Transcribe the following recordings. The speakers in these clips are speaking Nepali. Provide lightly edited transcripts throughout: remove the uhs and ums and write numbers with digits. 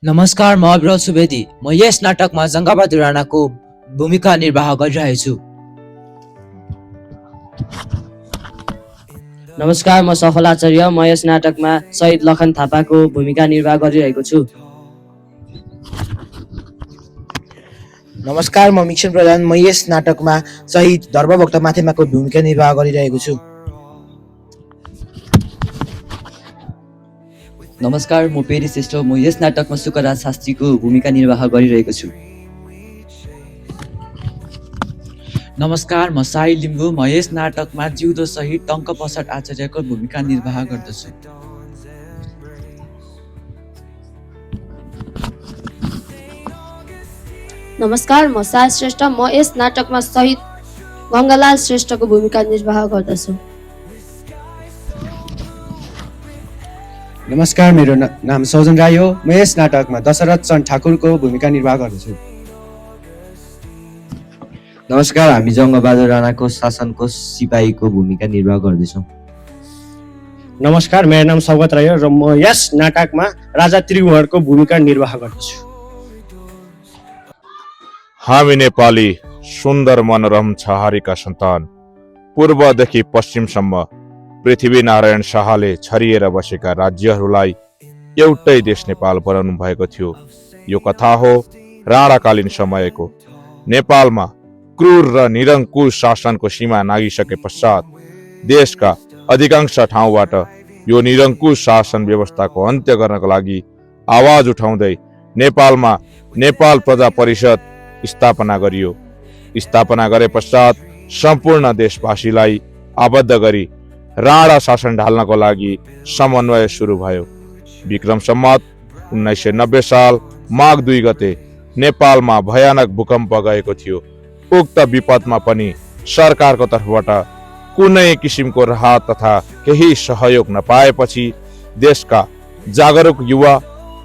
नमस्कार, म अविरल सुवेदी। म यस नाटकमा जङ्गबहादुर राणाको भूमिका निर्वाह गरिरहेछु। नमस्कार, म सफल आचार्य। म यस नाटकमा शहीद लखन थापाको भूमिका निर्वाह गरिरहेको छु। नमस्कार, म मिक्सन प्रधान। म यस नाटकमा शहीद धर्मभक्त माथेमाको भूमिका निर्वाह गरिरहेको छु। नमस्कार, म पेरी श्रेष्ठ। म यस नाटकमा सुकराज शास्त्रीको भूमिका निर्वाह गरिरहेको छु। नमस्कार, म साई लिम्बू। म यस नाटकमा जिउँदो शहीद टङ्क प्रसाद आचार्यको भूमिका निर्वाह गर्दछु। नमस्कार, म साय श्रेष्ठ। म यस नाटकमा शहीद गङ्गालाल श्रेष्ठको भूमिका निर्वाह गर्दछु। नमस्कार, मेरो नाम सौजन राई हो। म यस नाटकमा दशरथ चन्द ठाकुरको भूमिका निर्वाह गर्दछु। नमस्कार, हामी जङ्गबहादुर राणाको शासनको सिपाहीको भूमिका निर्वाह गर्दैछौँ। नमस्कार, मेरो नाम सौगत राई हो र म यस नाटकमा राजा त्रिभुवनको भूमिका निर्वाह गर्दछु। हामी नेपाली सुन्दर मनोरम छहारीका सन्तान, पूर्वदेखि पश्चिमसम्म पृथ्वीनारायण शाहले छरिएर बसेका राज्यहरूलाई एउटै देश नेपाल बनाउनु भएको थियो। यो कथा हो राणाकालीन समयको। नेपालमा क्रूर र निरङ्कुश शासनको सीमा नागिसके पश्चात देशका अधिकांश ठाउँबाट यो निरङ्कुश शासन व्यवस्थाको अन्त्य गर्नको लागि आवाज उठाउँदै नेपालमा नेपाल प्रजा परिषद स्थापना गरियो। स्थापना गरे पश्चात सम्पूर्ण देशवासीलाई आबद्ध गरी राणा शासन ढाल्नको लागि समन्वय सुरु भयो। विक्रम सम्वत 1990 साल माघ 2 गते नेपालमा भयानक भूकम्प गएको थियो। उक्त विपदमा पनि सरकारको तर्फबाट कुनै किसिमको राहत तथा केही सहयोग नपाएपछि देशका जागरुक युवा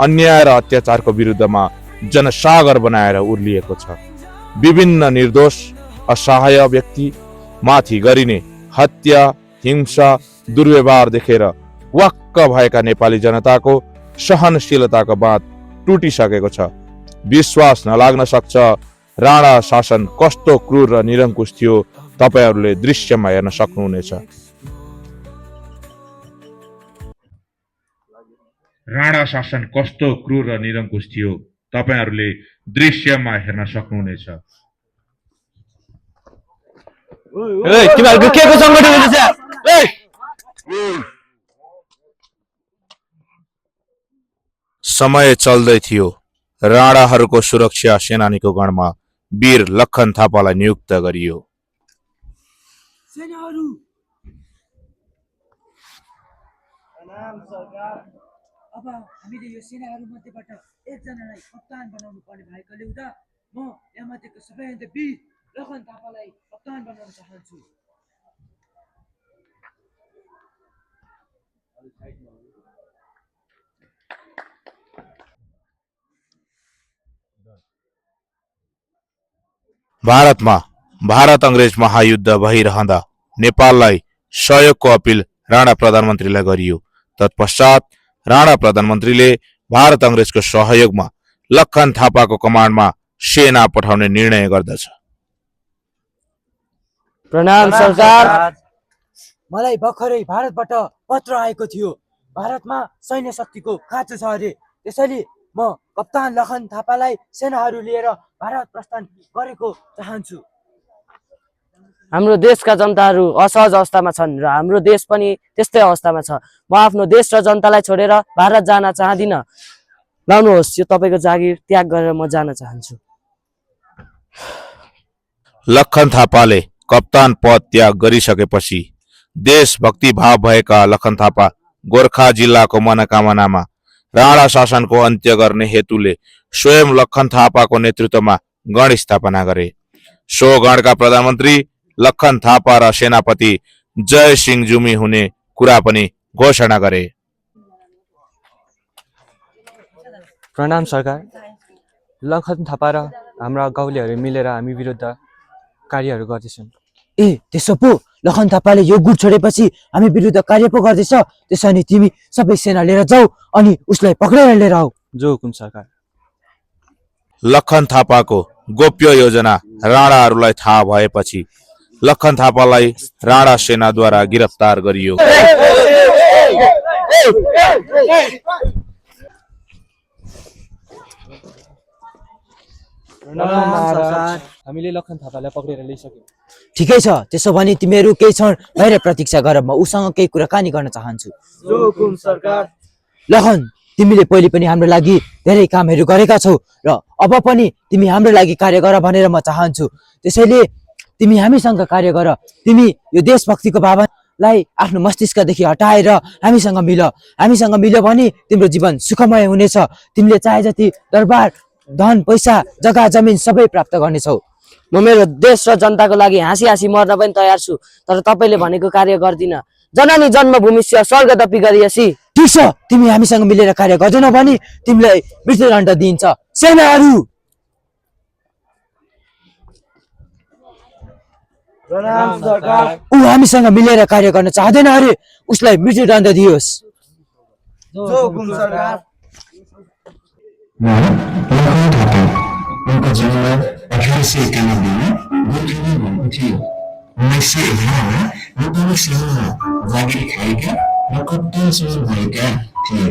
अन्याय र अत्याचारको विरुद्धमा जनसागर बनाएर उर्लिएको छ। विभिन्न निर्दोष असहाय व्यक्ति माथि गरिने हत्या, हिंसा, दुर्व्यवहार देखेर वाक्क भएका नेपाली जनताको सहनशीलताको बाँध टुटिसकेको छ। विश्वास नलाग्न सक्छ राणा शासन कस्तो क्रूर र निरङ्कुश थियो। तपाईहरूले दृश्यमा हेर्न सक्नुहुनेछ। राणा शासन कस्तो क्रूर र निरङ्कुश थियो, तपाईहरूले दृश्यमा हेर्न सक्नुहुनेछ। समय चल्दै थियो। राणाहरूको सुरक्षा सेनानीको गणमा वीर लखन थापालाई नियुक्त गरियो। अब हामीले यो सेनाहरू मध्येबाट एकजनालाई कप्तान बनाउनु पर्ने भएकोले हुँदा म यहाँमध्येको सबैभन्दा वीर लखन थापालाई कप्तान बनाउन चाहन्छु। भारतमा भारत अंग्रेज महायुद्ध भइरहँदा नेपाललाई सहयोगको अपिल राणा प्रधानमन्त्रीलाई गरियो। तत्पश्चात राणा प्रधानमन्त्रीले भारत अंग्रेजको सहयोगमा लखन थापाको कमान्डमा सेना पठाउने निर्णय गर्दछ। प्रणाम सरकार। मलाई भर्खरै भारतबाट पत्र आएको थियो। भारतमा सैन्य शक्तिको खाँचो छ अरे। त्यसैले म कप्तान लखन थापालाई सेनाहरू लिएर भारत प्रस्थान गरेको चाहन्छु। हाम्रो देशका जनताहरू असहज अवस्थामा छन् र हाम्रो देश पनि त्यस्तै अवस्थामा छ। म आफ्नो देश र जनतालाई छोडेर भारत जान चाहदिन। लाउनुहोस्, यो तपाईँको जागिर त्याग गरेर म जान चाहन्छु। लखन थापाले कप्तान पद त्याग गरिसकेपछि देशभक्ति भाव भएका लखन थापा गोर्खा जिल्लाको मनोकामनामा राणा शासनको अन्त्य गर्ने हेतुले स्वयं लखन थापाको नेतृत्वमा गण स्थापना गरे। सो गणका प्रधानमन्त्री लखन थापा र सेनापति जय सिंह जुमी हुने कुरा पनि घोषणा गरे। प्रणाम सरकार। लखन थापा र हाम्रा गाउँलेहरू मिलेर हामी विरुद्ध कार्यहरू गर्दैछन्। त्यसो पो लखन थापाले यो गुट छोडेपछि हामी विरुद्ध कार्य पो गर्दैछ। त्यसो भने तिमी सबै सेना लिएर जाऊ अनि उसलाई पक्रेर लिएर आऊ। जो हुकुम सरकार। लखन थापाको गोप्य योजना राणाहरूलाई थाहा भएपछि लखन थापालाई राणा सेनाद्वारा गिरफ्तार गरियो। हामीले लखन थापालाई पक्रेर ल्याइसक्यौँ। ठिकै छ, त्यसो भने तिमीहरू केही क्षण बाहिर प्रतीक्षा गर, म उसँग केही कुराकानी गर्न चाहन्छु। लखन, तिमीले पहिले पनि हाम्रो लागि धेरै कामहरू गरेका छौ र अब पनि तिमी हाम्रो लागि कार्य गर भनेर म चाहन्छु। त्यसैले तिमी हामीसँग कार्य गर। तिमी यो देशभक्तिको भावनालाई आफ्नो मस्तिष्कदेखि हटाएर हामीसँग मिल्यो भने तिम्रो जीवन सुखमय हुनेछ। तिमीले चाहे जति दरबार, धन, पैसा, जग्गा, जमिन सबै प्राप्त गर्नेछौ। म मेरो देश र जनताको लागि हाँसी हाँसी मर्न पनि तयार छु, तर तपाईँले भनेको कार्य गर्दिन। जननी जन्मभूमिस्य स्वर्गदपि गरिएसी। ठिक छ, तिमी हामीसँग मिलेर कार्य गर्दैनौ भने तिमीलाई मृत्युदण्ड दिइन्छ। सेनाहरू, ऊ हामीसँग मिलेर कार्य गर्न चाहँदैन अरे, उसलाई मृत्युदण्ड दियोस्। उनको जन्म 1891 मा गोठामा भएको थियो। 1911 मा नेपाली सेनामा जागिर खाएका र कप्तानसम्म भएका थिए।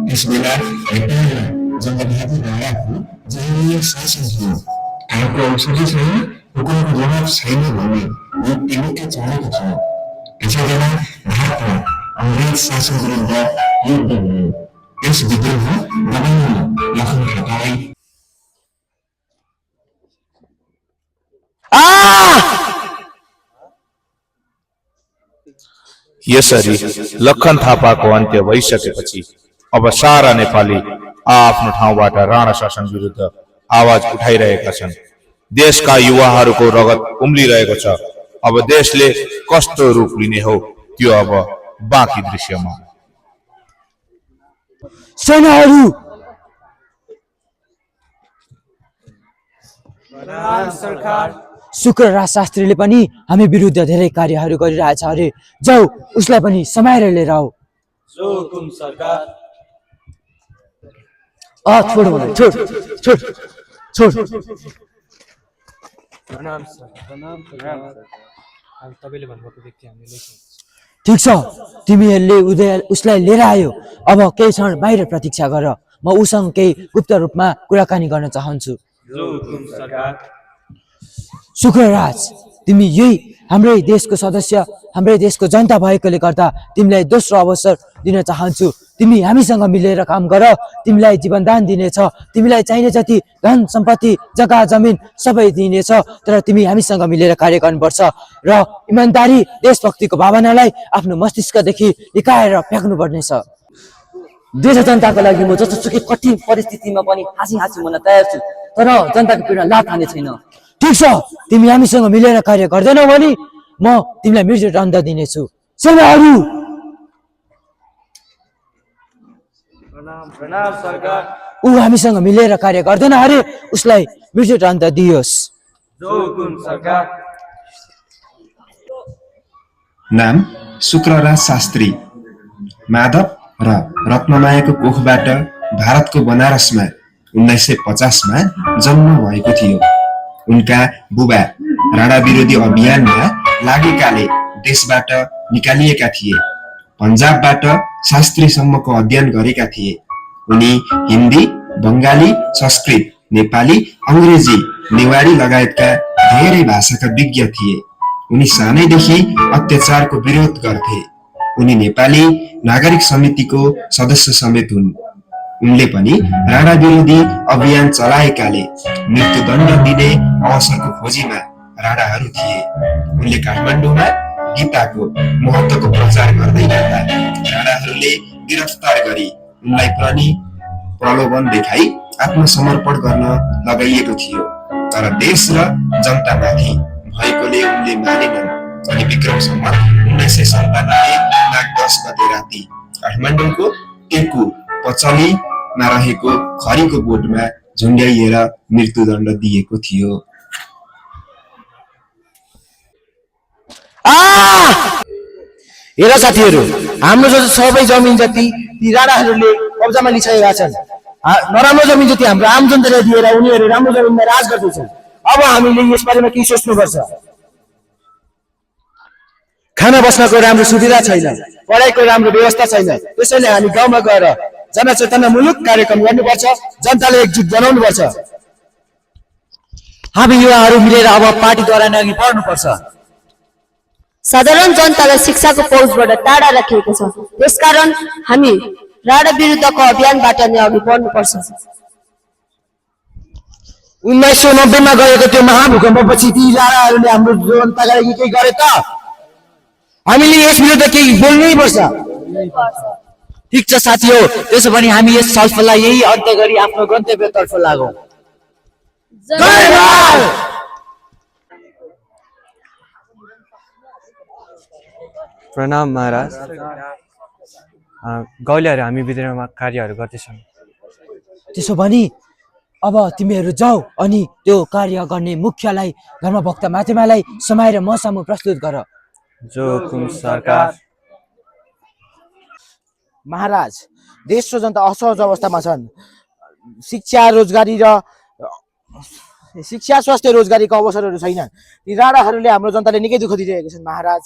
त्यसबेला नेपालमा जङ्गबहादुर राणाको जङ्गीय शासन थियो। आएको औषधि छैन, हुकुमको जवाब छैन भन्ने निकै चलेको थियो। त्यसैबेला भारतमा अङ्ग्रेज शासन विरुद्ध युद्ध भयो। यस विद्रोह दबाउन लखन थापालाई यसरी लखन थापाको अन्त्य भइसकेपछि अब सारा नेपाली आफ्नो ठाउँबाट राणा शासन विरुद्ध आवाज उठाइरहेका छन्। देशका युवाहरूको रगत उम्लिरहेको छ। अब देशले कस्तो रूप लिने हो त्यो अब बाँकी दृश्यमा। सेनाहरू, शुक्रराज शास्त्रीले पनि हामी विरुद्ध धेरै कार्यहरू गरिरहेछ अरे। जाऊ, उसलाई पनि समाएर लिएर आऊ। छोड मलाई, छोड। तपाईँले भन्नुभएको व्यक्ति हामीले ठिक छ, तिमीहरूले उसलाई लिएर आयो। अब केही क्षण बाहिर प्रतीक्षा गर, म उसँग केही गुप्त रूपमा कुराकानी गर्न चाहन्छु। शुक्रराज, तिमी यही हाम्रै देशको सदस्य, हाम्रै देशको जनता भएकोले गर्दा तिमीलाई दोस्रो अवसर दिन चाहन्छु। तिमी हामीसँग मिलेर काम गर, तिमीलाई जीवनदान दिनेछ। तिमीलाई चाहिने जति धन सम्पत्ति, जग्गा जमिन सबै दिनेछ, तर तिमी हामीसँग मिलेर कार्य गर्नुपर्छ र इमान्दारी, देशभक्तिको भावनालाई आफ्नो मस्तिष्कदेखि निकालेर फ्याँक्नु पर्नेछ। देश र जनताको लागि म जस्तोसुकै कठिन परिस्थितिमा पनि हाँसी हाँसी हुन तयार छु, तर जनताको पीडा लाभ खाने छैन। ठिक छ, तिमी हामीसँग मिलेर कार्य गर्दैनौ भने म तिमीलाई मृत्युदण्ड दिनेछु। सेनाहरू, ऊ हामीसँग मिलेर कार्य गर्दैन अरे, उसलाई मृत्युदण्ड दियोस्। नाम शुक्रराज शास्त्री, माधव र रत्नमायाको कोखबाट भारतको बनारसमा 1950 मा जन्म भएको थियो। उनका बुबा राणा विरोधी अभियानमा लागेकाले देशबाट निकालिएका थिए। पन्जाबबाट शास्त्रीसम्मको अध्ययन गरेका थिए। उनी हिन्दी, बङ्गाली, संस्कृत, नेपाली, अङ्ग्रेजी, नेवारी लगायतका धेरै भाषाका विज्ञ थिए। उनी सानैदेखि अत्याचारको विरोध गर्थे। उनी नेपाली नागरिक समितिको सदस्य समेत हुन्। उनले पनि राणा विरोधी अभियान चलाएकाले मृत्युदण्ड दिने अवसरको खोजीमा राणाहरू थिए। उनले काठमाडौँमा गीताको महत्त्वको प्रचार गर्दै गर्दा राणाहरूले गिरफ्तार गरी उनलाई प्रलोभन देखाई आत्मसमर्पण गर्न लगाइएको थियो। तर देश र जनतामाथि भएकोले उनले मानेनन् अनि विक्रम सम्वत 1997 माघ 10 गते राति काठमाडौँको टेकु पचलीमा रहेको खरीको बोटमा झुन्ड्याइएर मृत्युदण्ड दिएको थियो। हेर साथीहरू, हाम्रो जो सबै जमिन जति ती राणाहरूले कब्जामा लिइसकेका छन्। नराम्रो जमिन जति हाम्रो आम जनताले दिएर उनीहरू राम्रो जमिनमा राज गर्दैछन्। अब हामीले यसबारेमा केही सोच्नुपर्छ। खाना बस्नको राम्रो सुविधा छैन, पढाइको राम्रो व्यवस्था छैन। त्यसैले हामी गाउँमा गएर जनचेतनामूलक कार्यक्रम गर्नुपर्छ, जनताले एकजुट बनाउनुपर्छ। हामी युवाहरू मिलेर अब पार्टीद्वारा नै अघि बढ्नुपर्छ। साधारण जनतालाई शिक्षाको पहुँचबाट टाढा राखिएको छ, त्यसकारण हामी राणा विरुद्धको अभियानबाट नै अघि बढ्नुपर्छ। 1990 गएको त्यो महाभूकम्पपछि ती राणाहरूले हाम्रो जनताका लागि केही गरे त? हामीले यस विरुद्ध केही बोल्नै पर्छ। ठिक छ साथी हो, त्यसो भने हामी यस छलफललाई यही अन्त्य गरी आफ्नो गन्तव्यतर्फ लागौँ। प्रणाम महाराज। गाउँलेहरू हामी विद्रोहमा कार्यहरू गर्दैछौँ। त्यसो भने अब तिमीहरू जाऊ अनि त्यो कार्य गर्ने मुख्यलाई धर्मभक्त मातेमालाई समाएर म सामु प्रस्तुत गर। जो हुकुम सरकार। महाराज, देश र जनता असहज अवस्थामा छन्। शिक्षा स्वास्थ्य रोजगारीको अवसरहरू छैनन्। ती राणाहरूले हाम्रो जनताले निकै दुःख दिइरहेका छन् महाराज।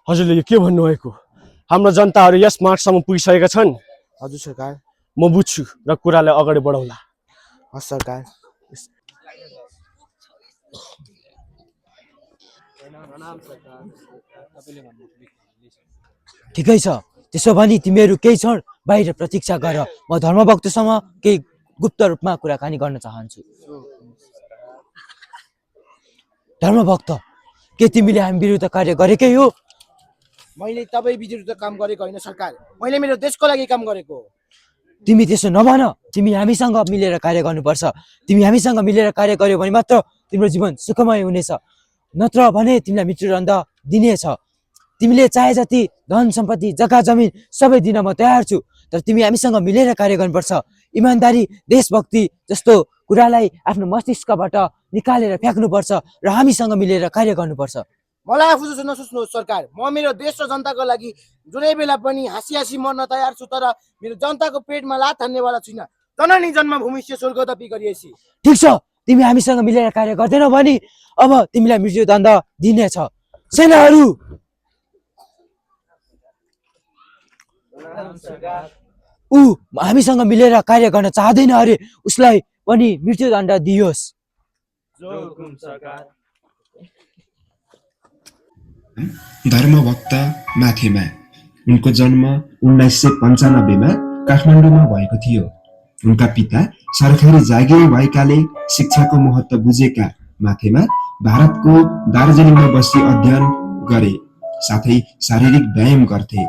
हजुरले यो के भन्नुभएको? हाम्रो जनताहरू यस मार्गसम्म पुगिसकेका छन्। हजुर सरकार, म बुझ्छु र कुरालाई अगाडि बढाउला। हस् सरकार। ठिकै छ, त्यसो भने तिमीहरू केही क्षण बाहिर प्रतीक्षा गर। म धर्मभक्तसँग केही गुप्त रूपमा कुराकानी गर्न चाहन्छु। धर्मभक्त, के तिमीले हामी विरुद्ध कार्य गरेकै हो? मैले तपाईँ विरुद्ध काम गरेको होइन सरकार, मैले मेरो देशको लागि काम गरेको। तिमी त्यसो नभन, तिमी हामीसँग मिलेर कार्य गर्नुपर्छ। तिमी हामीसँग मिलेर कार्य गर्यो भने मात्र तिम्रो जीवन सुखमय हुनेछ, नत्र भने तिमीलाई मृत्युदण्ड दिनेछ। तिमीले चाहे जति धन सम्पत्ति जग्गा जमिन सबै दिन म तयार छु, तर तिमी हामीसँग मिलेर कार्य गर्नुपर्छ। इमानदारी देशभक्ति जस्तो कुरालाई आफ्नो मस्तिष्कबाट निकालेर फ्याँक्नुपर्छ र हामीसँग मिलेर कार्य गर्नुपर्छ। मलाई आफू जस्तो नसोच्नुहोस् सरकार, म मेरो देश र जनताको लागि जुनै बेला पनि हाँसी हाँसी मर्न तयार छु, तर मेरो जनताको पेटमा लात हान्नेवाला छुइनँ। जननी जन्मभूमि से स्वर्गदपि गरिएसी। ठिक छ, तिमी हामीसँग मिलेर कार्य गर्दैनौ भने अब तिमीलाई मृत्युदण्ड दिनेछ। सेनाहरू, ऊ हामीसँग मिलेर कार्य गर्न चाहदैन अरे, उसलाई पनि मृत्युदण्ड दियोस्। धर्मभक्त माथेमा उनको जन्म 1995 काठमाडौँमा भएको थियो। उनका पिता सरकारी जागिर भएकाले शिक्षाको महत्त्व बुझेका माथेमा भारतको दार्जिलिङमा बसी अध्ययन गरे, साथै शारीरिक व्यायाम गर्थे।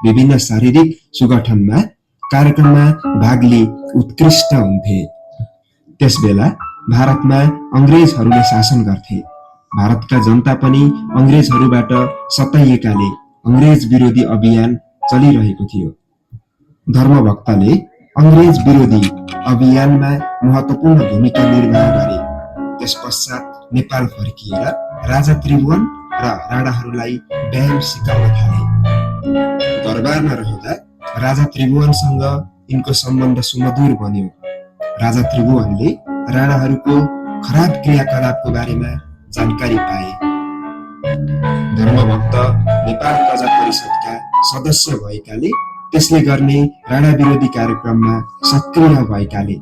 विभिन्न शारीरिक सुगठनमा कार्यक्रममा भाग लिई उत्कृष्ट हुन्थे। त्यसबेला भारतमा अंग्रेजहरूले शासन गर्थे। भारतका जनता पनि अंग्रेजहरूबाट सताइएकाले अंग्रेज विरोधी अभियान चलिरहेको थियो। धर्मभक्तले अंग्रेज विरोधी अभियानमा महत्त्वपूर्ण भूमिका निर्वाह गरे। त्यसपश्चात नेपाल फर्किएर राजा त्रिभुवन र राणाहरूलाई व्यायाम सिकाउन थाले। दरबारमा रहँदा राजा त्रिभुवनसँग यिनको सम्बन्ध सुमधुर बन्यो। राजा त्रिभुवनले राणाहरूको खराब क्रियाकलापको बारेमा जानकारी पाए। धर्मभक्त नेपाल प्रजा परिषदका सदस्य भएकाले त्यसले गर्ने राणा विरोधी कार्यक्रममा सक्रिय भएकाले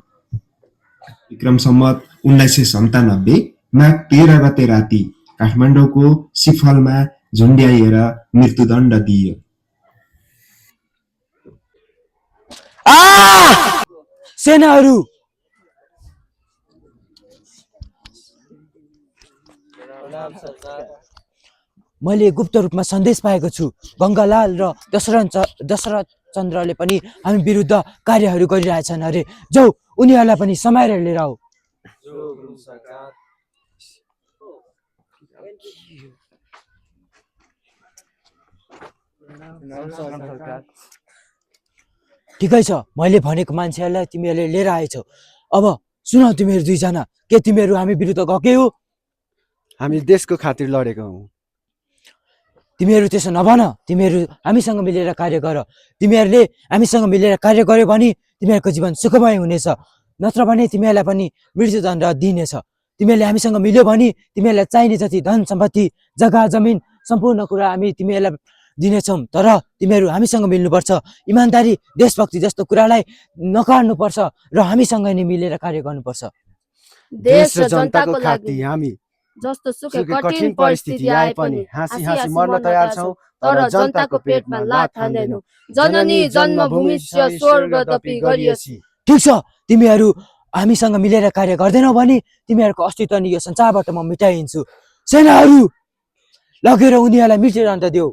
विक्रम सम्वत 1997 माघ 13 गते राति काठमाडौँको सिफलमा झुन्ड्याइएर मृत्युदण्ड दिइयो। सेनाहरू, मैले गुप्त रूपमा सन्देश पाएको छु। गङ्गालाल र दशरथ चन्द्रले पनि हामी विरुद्ध कार्यहरू गरिरहेछन् अरे। जाऊ उनीहरूलाई पनि समाएर लिएर आऊ। ठिकै छ, मैले भनेको मान्छेहरूलाई तिमीहरूले लिएर आएछौ। अब सुन तिमीहरू दुईजना, के तिमीहरू हामी विरुद्ध गएकै हो? हामी देशको खातिर लडेको हौ। तिमीहरू त्यसो नभन, तिमीहरू हामीसँग मिलेर कार्य गर। तिमीहरूले हामीसँग मिलेर कार्य गर्यो भने तिमीहरूको जीवन सुखमय हुनेछ, नत्र भने तिमीहरूलाई पनि मृत्युदण्ड दिइनेछ। तिमीहरूले हामीसँग मिल्यो भने तिमीहरूलाई चाहिने जति धन सम्पत्ति, जग्गा जमिन सम्पूर्ण कुरा हामी तिमीहरूलाई दिनेछौँ। तर तिमीहरू हामीसँग मिल्नुपर्छ, इमान्दारी देशभक्ति जस्तो कुरालाई नकार्नुपर्छ र हामीसँग नै मिलेर कार्य गर्नुपर्छ। देश र जनताको लागि हामी जस्तो सुकै कठिन परिस्थिति आए पनि हाँसी हाँसी मर्न तयार छौँ, तर जनताको पेटमा लात हान्दैनौँ। जननी जन्मभूमि स्वर्गदपि गरिएसी। ठिक छ, तिमीहरू हामीसँग मिलेर कार्य गर्दैनौ भने तिमीहरूको अस्तित्व नि यो संसारबाट म मिटाइदिन्छु। सेनाहरू लगेर उनीहरूलाई मृत्युदण्ड देऊ।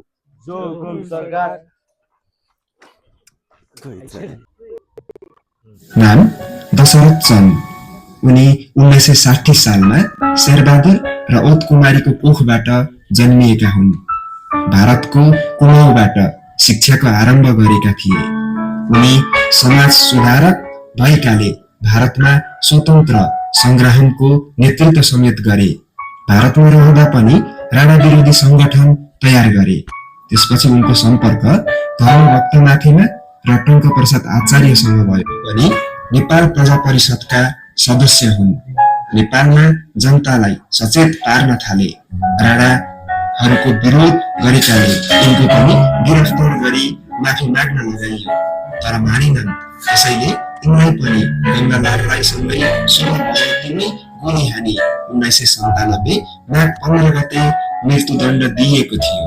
नाम दशरथ चन्द। उनी 1960 सालमा शेरबहादुर र औध कुमारीको कोखबाट जन्मिएका हुन्। भारतको कुमाऊबाट शिक्षाको आरम्भ गरेका थिए। उनी समाज सुधारक भएकाले भारतमा स्वतन्त्र संग्रामको नेतृत्व समेत गरे। भारतमा रहँदा पनि राणा विरोधी संगठन तयार गरे। त्यसपछि उनको सम्पर्क धर्मभक्तमाथिमा र टङ्क प्रसाद आचार्यसँग भयो भने नेपाल प्रजा परिषदका सदस्य हुन्। नेपालमा जनतालाई सचेत पार्न थाले। राणाहरूको विरोध गरेकाले उनको पनि गिरफ्तार गरी माफी माग्न लगाइयो, तर मानेनन्। त्यसैले यिनलाई पनि गङ्गालाल राईसँगै 16 अगस्टमै गोली हानी 1997 माघ 15 गते मृत्युदण्ड दिइएको थियो।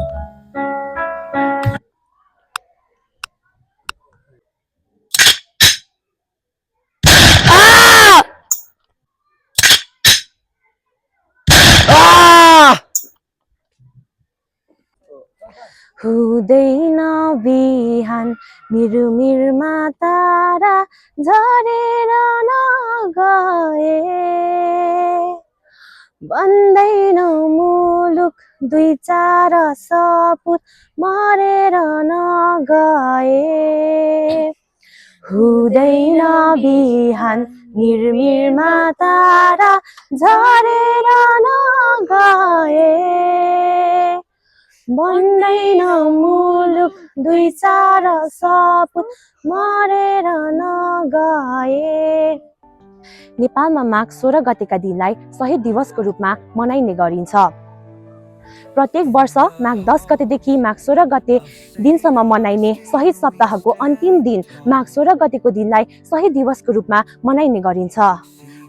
हुँदैन बिहान मिरमिरमा तारा झरेर नगए, बन्दैन मुलुक दुई चार सपुत मरेर नगए। हुँदैन बिहान मिरमिरमा तारा झरेर नगए, बन्दैन मुलुक दुई चार सपुत मरेर नगए। नेपालमा माघ 16 गतेका दिनलाई शहीद दिवसको रूपमा मनाइने गरिन्छ। प्रत्येक वर्ष माघ 10 गतेदेखि माघ 16 गते दिनसम्म मनाइने शहीद सप्ताहको अन्तिम दिन माघ 16 गतेको दिनलाई शहीद दिवसको रूपमा मनाइने गरिन्छ।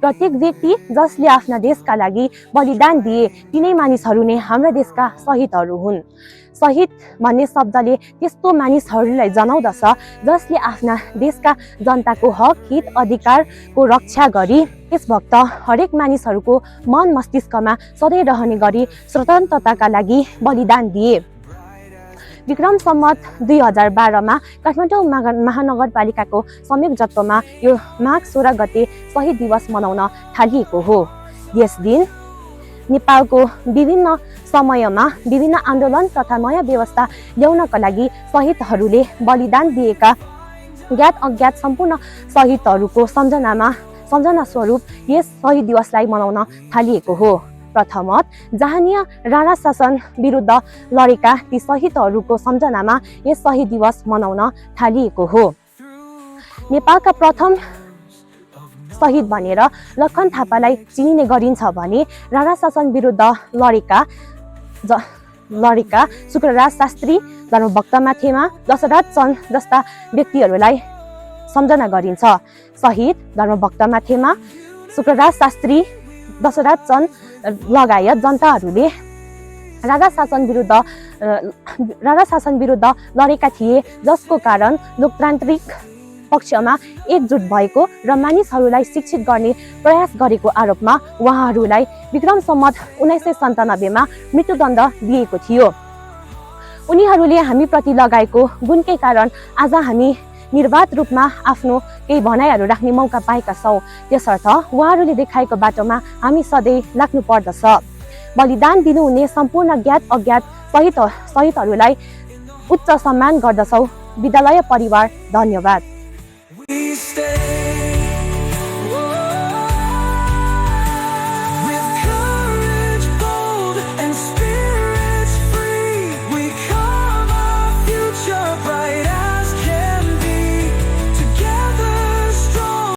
प्रत्येक व्यक्ति जसले आफ्ना देशका लागि बलिदान दिए तिनै मानिसहरू नै हाम्रा देशका शहीदहरू हुन्। शहीद भन्ने शब्दले त्यस्तो मानिसहरूलाई जनाउँदछ जसले आफ्ना देशका जनताको हक हित अधिकारको रक्षा गरी देशभक्त हरेक मानिसहरूको मन मस्तिष्कमा सधैँ रहने गरी स्वतन्त्रताका लागि बलिदान दिए। विक्रम सम्वत 2012 मा काठमाडौँ महानगरपालिकाको संयोजकत्वमा यो माघ 16 गते शहीद दिवस मनाउन थालिएको हो। यस दिन नेपालको विभिन्न समयमा विभिन्न आन्दोलन तथा नयाँ व्यवस्था ल्याउनका लागि शहीदहरूले बलिदान दिएका ज्ञात अज्ञात सम्पूर्ण शहीदहरूको सम्झना स्वरूप यस शहीद दिवसलाई मनाउन थालिएको हो। प्रथमत जहाँनिया राणा शासन विरुद्ध लडेका ती शहीदहरूको सम्झनामा यस शहीद दिवस मनाउन थालिएको हो। नेपालका प्रथम शहीद भनेर लखन थापालाई चिनिने गरिन्छ भने राणा शासन विरुद्ध लडेका शुक्रराज शास्त्री, धर्मभक्त माथेमा, दशरथ चन्द जस्ता व्यक्तिहरूलाई सम्झना गरिन्छ। शहीद धर्मभक्त माथेमा, शुक्रराज शास्त्री, दशरथ चन्द लगायत जनताहरूले राणा शासन विरुद्ध लडेका थिए, जसको कारण लोकतान्त्रिक पक्षमा एकजुट भएको र मानिसहरूलाई शिक्षित गर्ने प्रयास गरेको आरोपमा उहाँहरूलाई विक्रम सम्वत 1997 मा मृत्युदण्ड दिएको थियो। उनीहरूले हामीप्रति लगाएको गुणकै कारण आज हामी निर्वाध रूपमा आफ्नो केही भनाइहरू राख्ने मौका पाएका छौँ। त्यसर्थ उहाँहरूले देखाएको बाटोमा हामी सधैँ लाग्नु पर्दछ। बलिदान दिनुहुने सम्पूर्ण ज्ञात अज्ञात शहीदहरूलाई उच्च सम्मान गर्दछौँ। विद्यालय परिवार धन्यवाद।